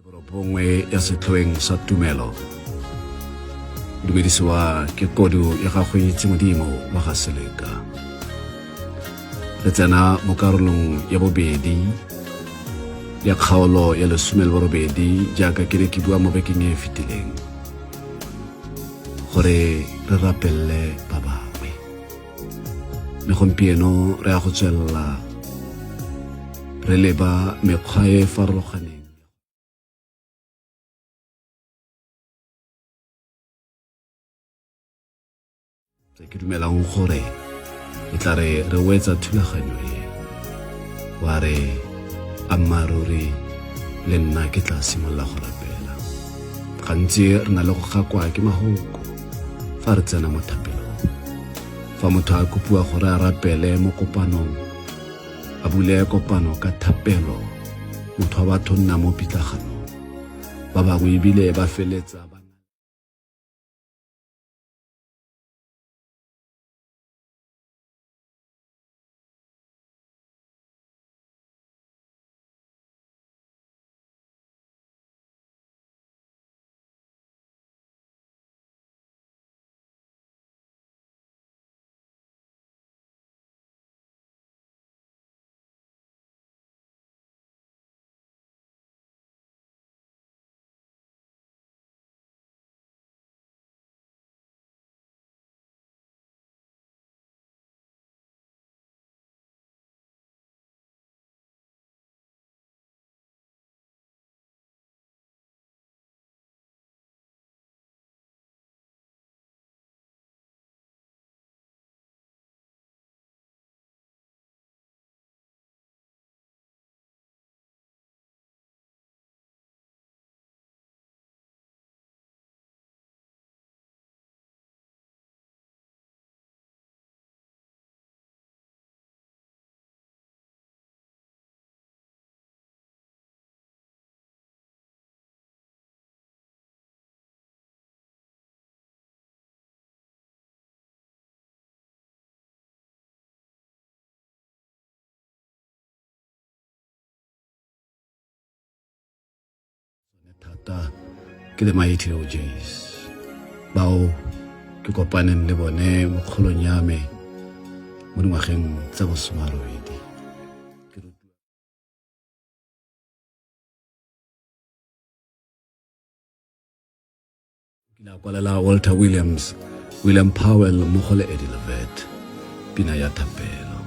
Borobongwe ya setlhoeng sa tumelo dumedisiwa ke kodu ya gago itse modimo wa ga seleka re tsena mo karolong ya bobedi ya kgaolo ya lesome le borobedi jaaka ke ne ke bua mo bekeng e e fetileng gore re rapelele ba bangwe mme gompieno re ya go tswelela re leba mekgwa e e farologaneng tse ke dumelang gore e tla re re wetsa thulaganyo e wa re ammaaruri le nna ke tla simolola go rapela gantsi re na le go gakwa ke mahoko fa re tsena mo thapelong fa motho a kopiwa gore a rapele mo kopanong a bule kopano ka thapelo motho wa batho nna mo pitlaganong ba bangwe ebile ba feletsa ba thata ke the mighty OJs bao ke kopaneng le bone mo kgolong ya me mo dingwageng tsa bosomarobedi Ke a kwalela Walter Williams, William Powell mmogo le Eddie Levet pina ya thapelo.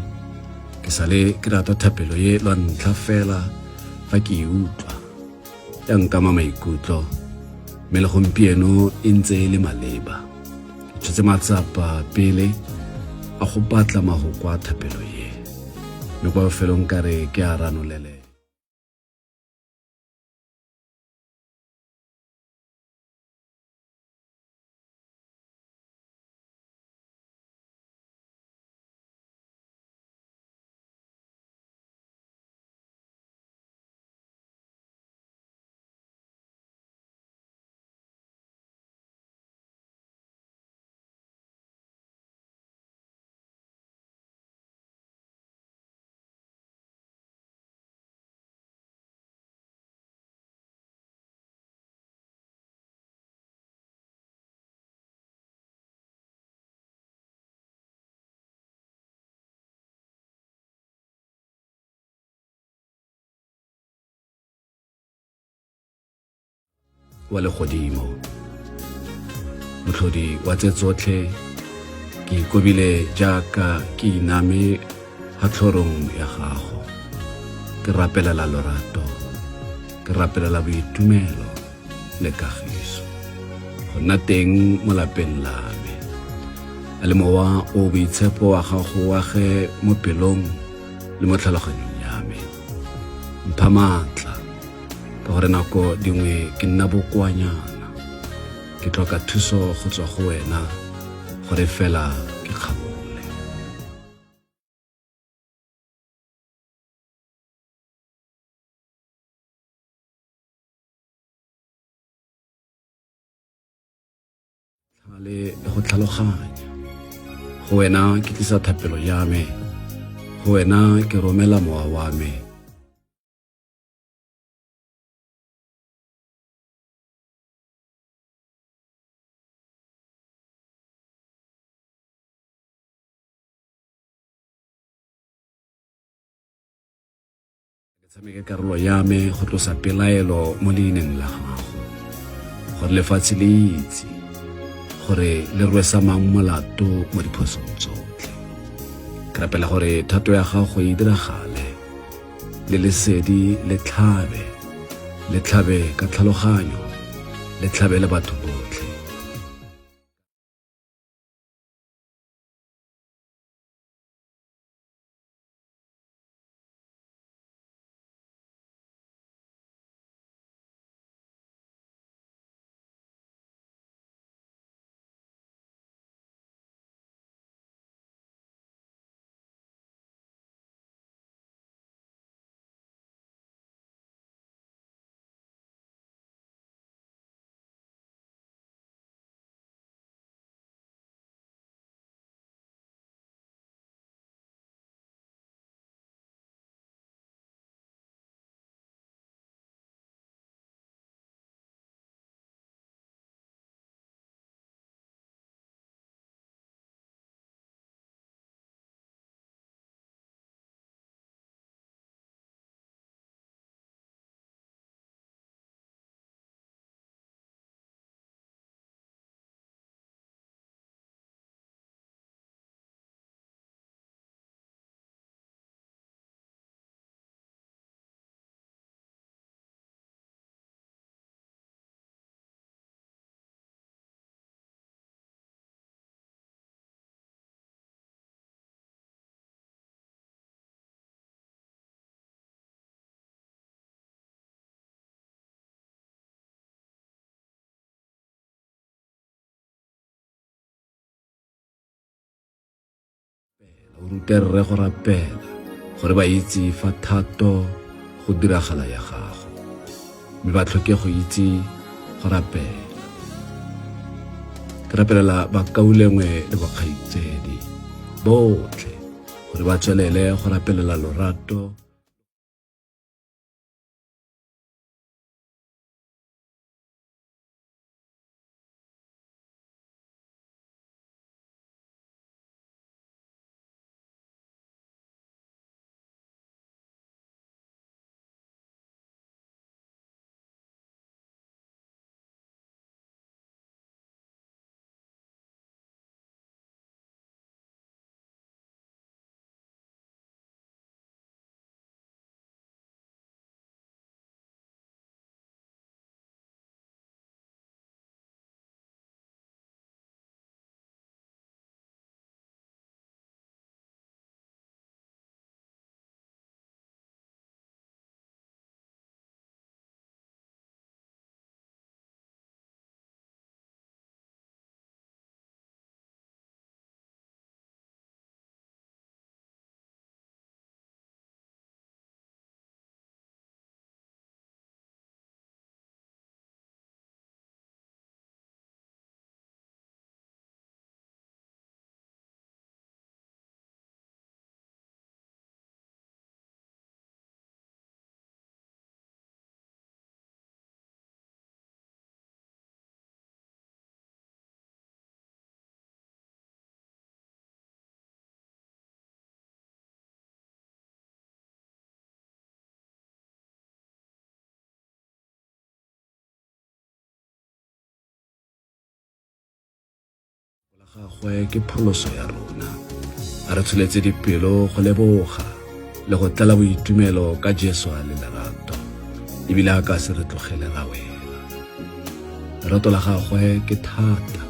Ke sale ke rata thapelo ye lwa ntlha fela fa ke e utlwa. Ya nkama maikutlo mme le gompieno e ntse e le maleba. Ke tshotse matsapa pele a go batla mahoko a thapelo ye, mme kwa bofelong ka re ke a ranolele. Wa legodimo, motlhodi wa tse tsotlhe, ke ikobile jaaka ke iname ga tlhorong ya gago. Ke rapelela lorato, ke rapelela boitumelo le kagiso go nna teng mo lapeng la me. A le mowa o boitshepo wa gago wa ge mo pelong le mo tlhaloganyong ya me. Mpha maatla, ka gore nako dingwe ke nna bokoanyana, ke tlhoka thuso go tswa go wena gore fela ke kgabole. Tlhale le go tlhaloganya. Go wena ke tlisa thapelo ya me, go wena ke romela mowa wa me. Ke tshameke karolo ya me go tlosa pelaelo mo leineng la gago, gore lefatshe le itse gore le rwesa mang molato mo diphosong tsotlhe. Ke rapela gore thato ya gago e diragale, le lesedi le tlhabe, le tlhabe ka tlhaloganyo, le tlhabe le batho botlhe. O rute rre go rapela gore ba itse fa thato go diragala ya gago, mme ba tlhoke go itse go rapela. Ke rapelela bakaulengwe le bokgaitsedi botlhe gore ba tswelele go rapelela lorato. Gagwe ke pholoso ya rona. A re tsholetse dipelo go leboga le go tlala boitumelo ka Jesu a le lerato, ebile a ka se re tlogele ra wela. Lerato la gagwe ke thata,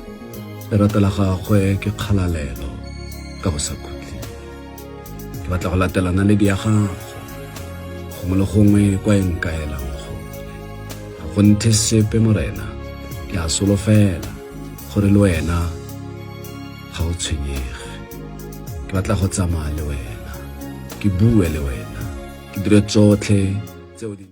lerato la gagwe ke kgalalelo ka bosakhutleng. Ke batla go latela naledi ya gago gongwe le gongwe kwa e nkaelang gone. Ga go nthe sepe, Morena, ke a solofela gore le wena ga o tshwenyege. Ke batla go tsamaya le wena, ke bue le wena, ke dire tsotlhe tseo di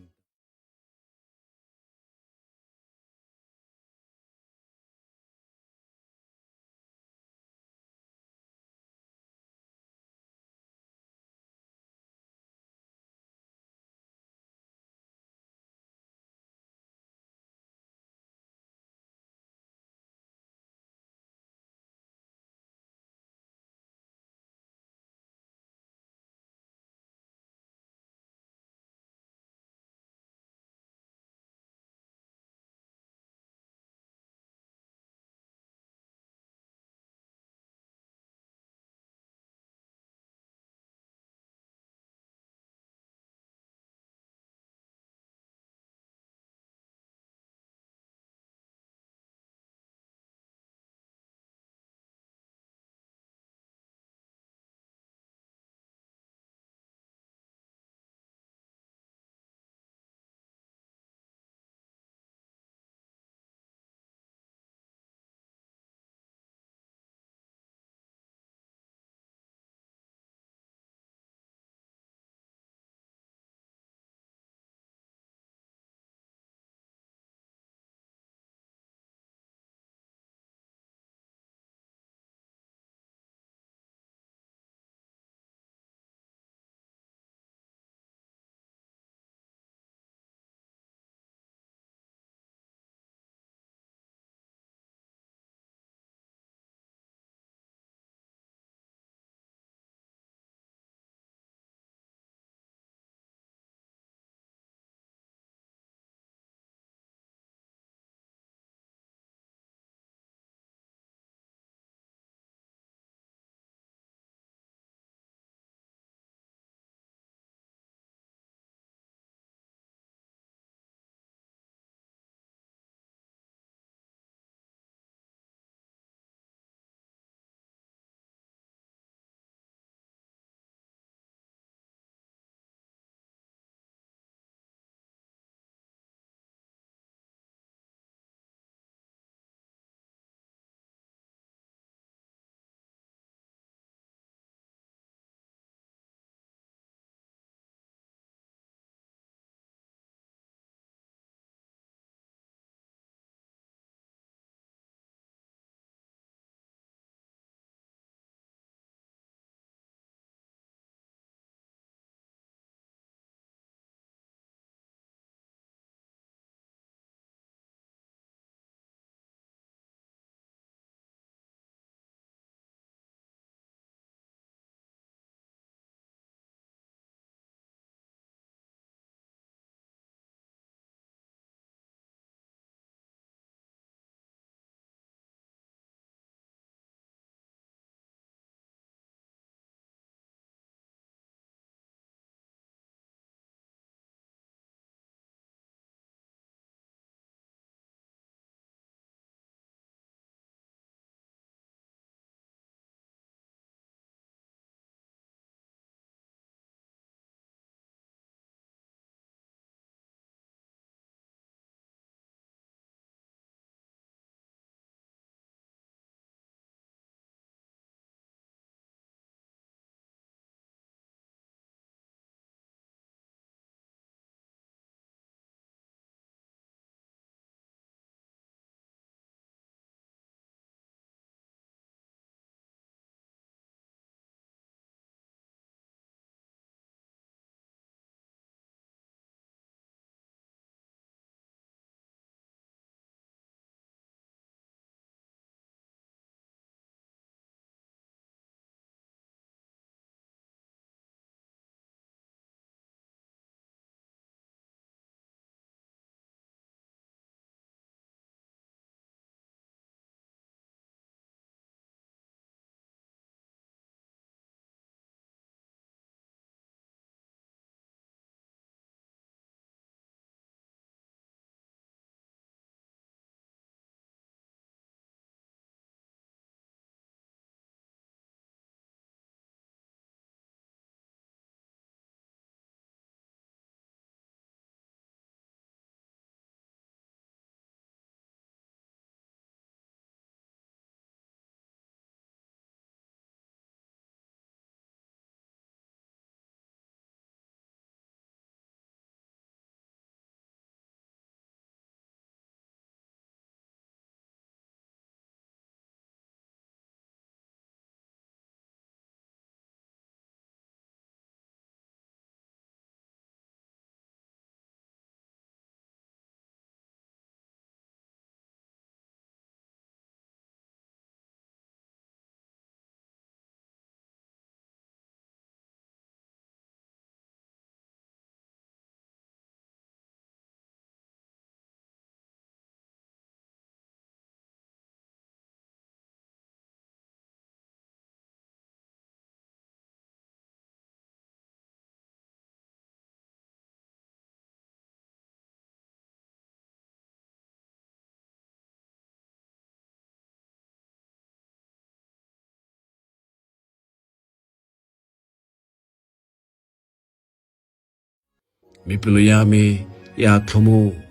Mme pelo ya me ya tlhomoga.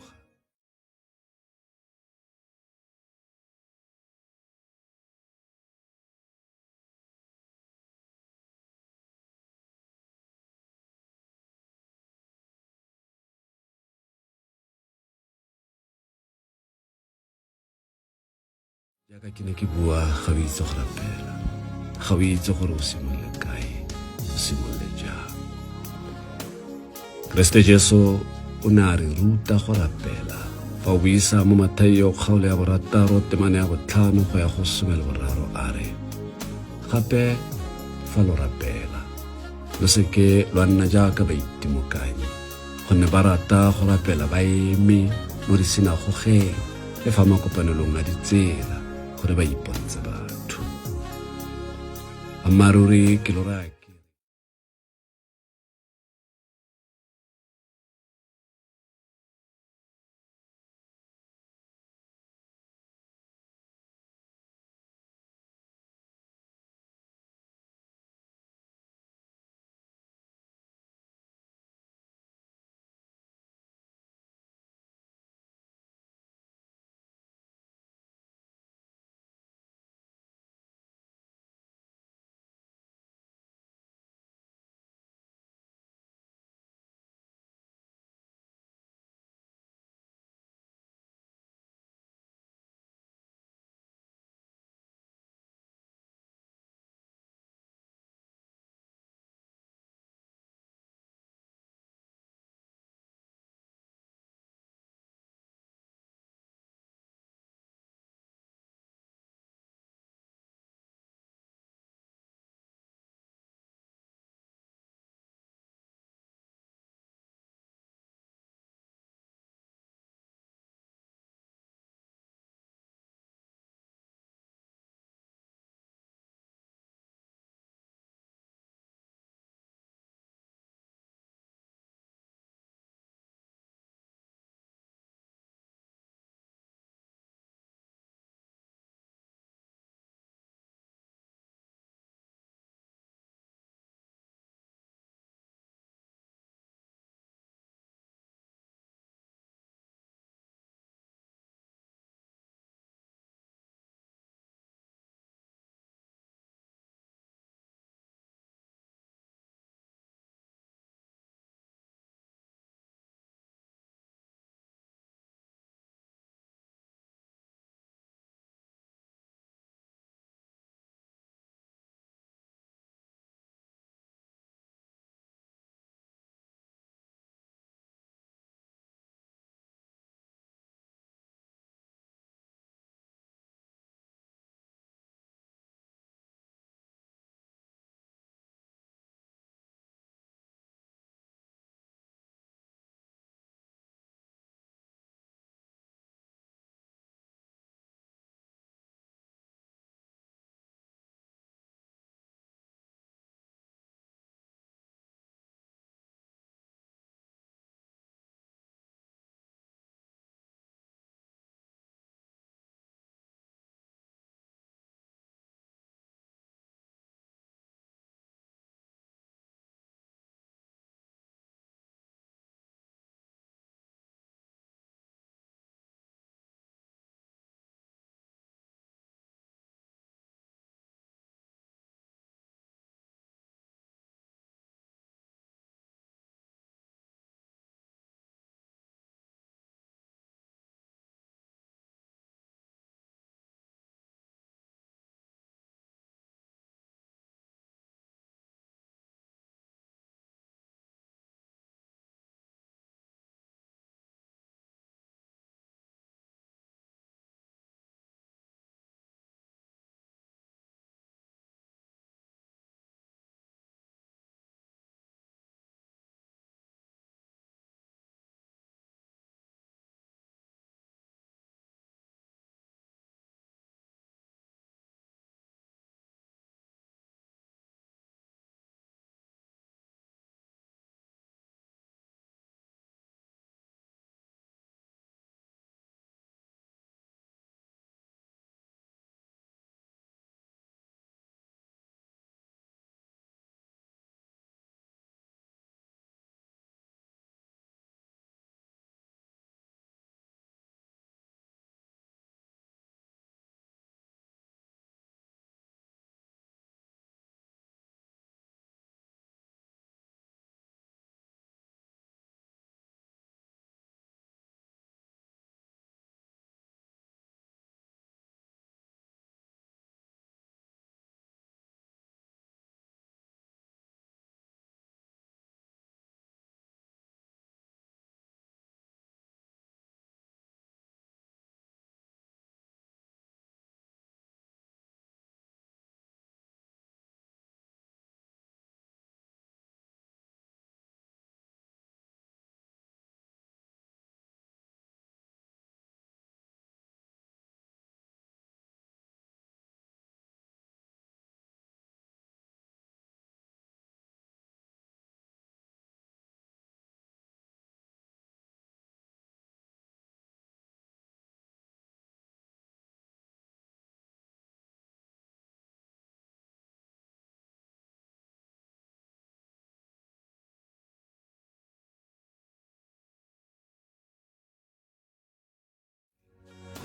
Jaaka ke ne ke bua, ga o itse go rapela, ga o itse gore o simolole kae, o simolole jang. Keresete Jesu o ne a re ruta go rapela. Fa o buisa mo Mathaio kgaolo ya 6 temana ya 5 go ya go 13 a re, gape fa lo rapela, lo seke lwa nna jaaka baitimokanyi, gonne ba rata go rapela ba eme mo disinagogeng le fa makopanelong a ditsela gore ba ipontshe batho. Ammaaruri ke lo raya ke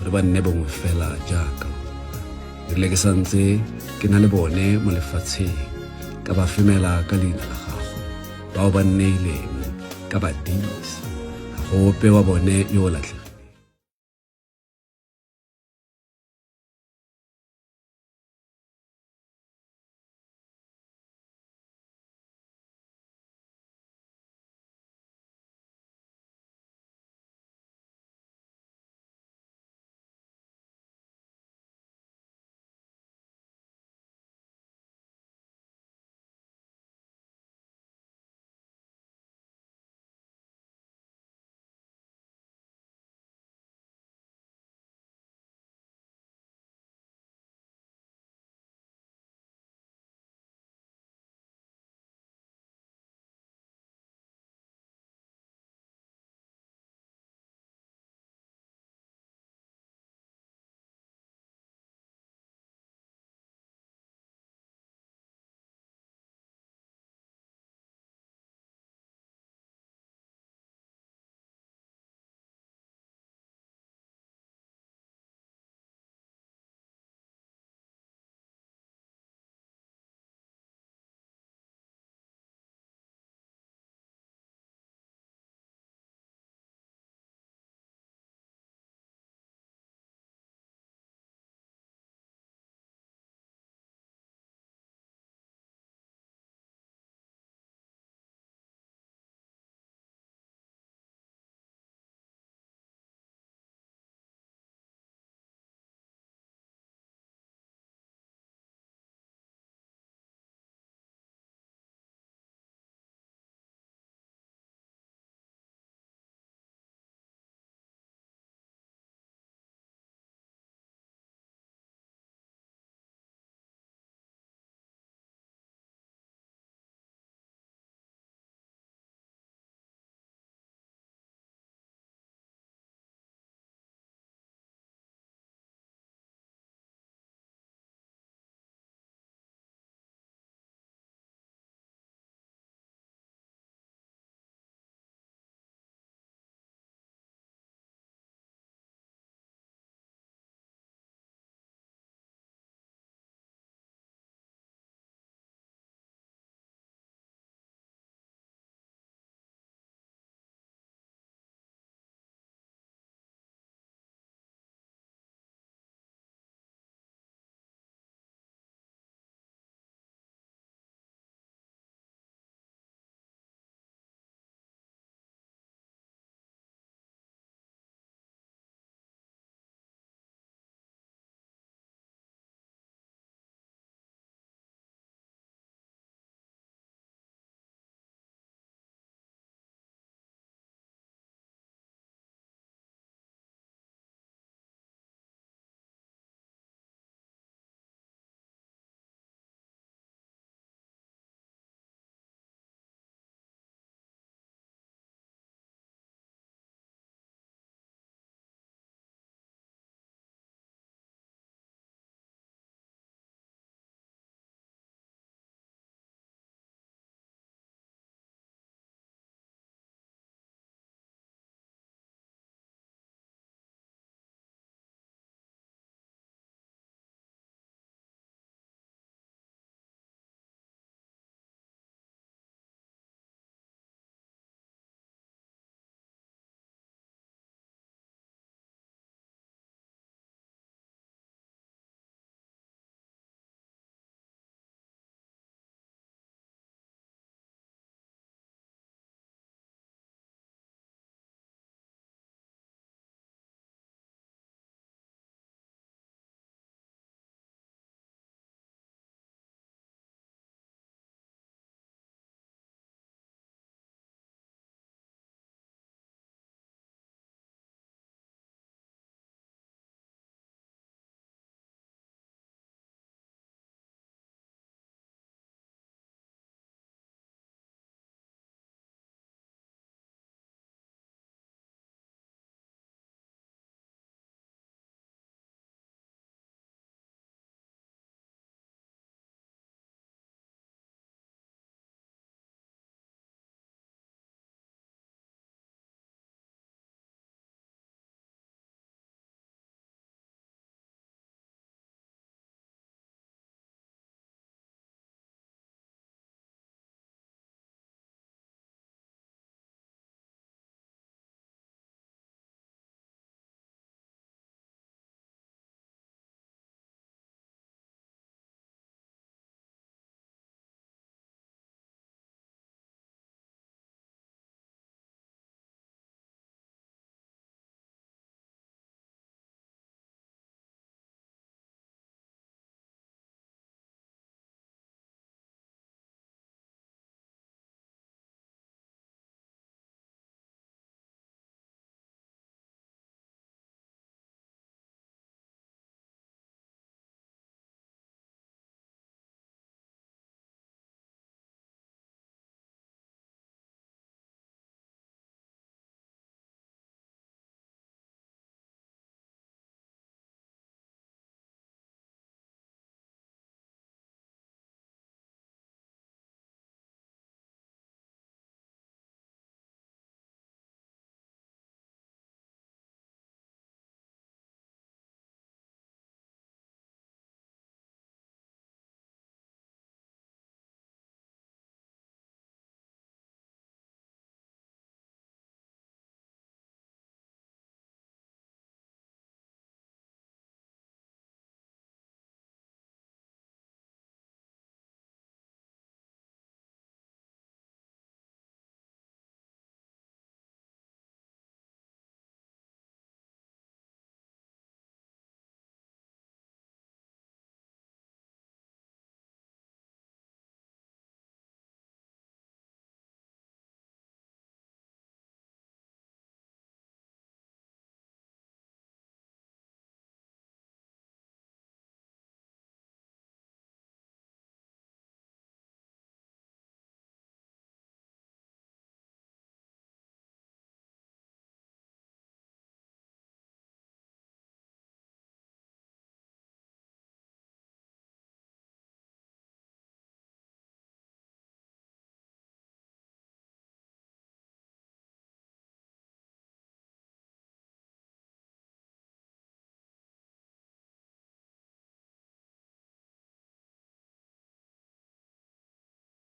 Gore ba nne bongwe fela jaaka rona. Erile ke santse ke na le bone mo lefatsheng, ka ba femela ka leina la gago, bao ba nneileng, ka ba disa. Ga go ope wa bone yo o latlhegileng.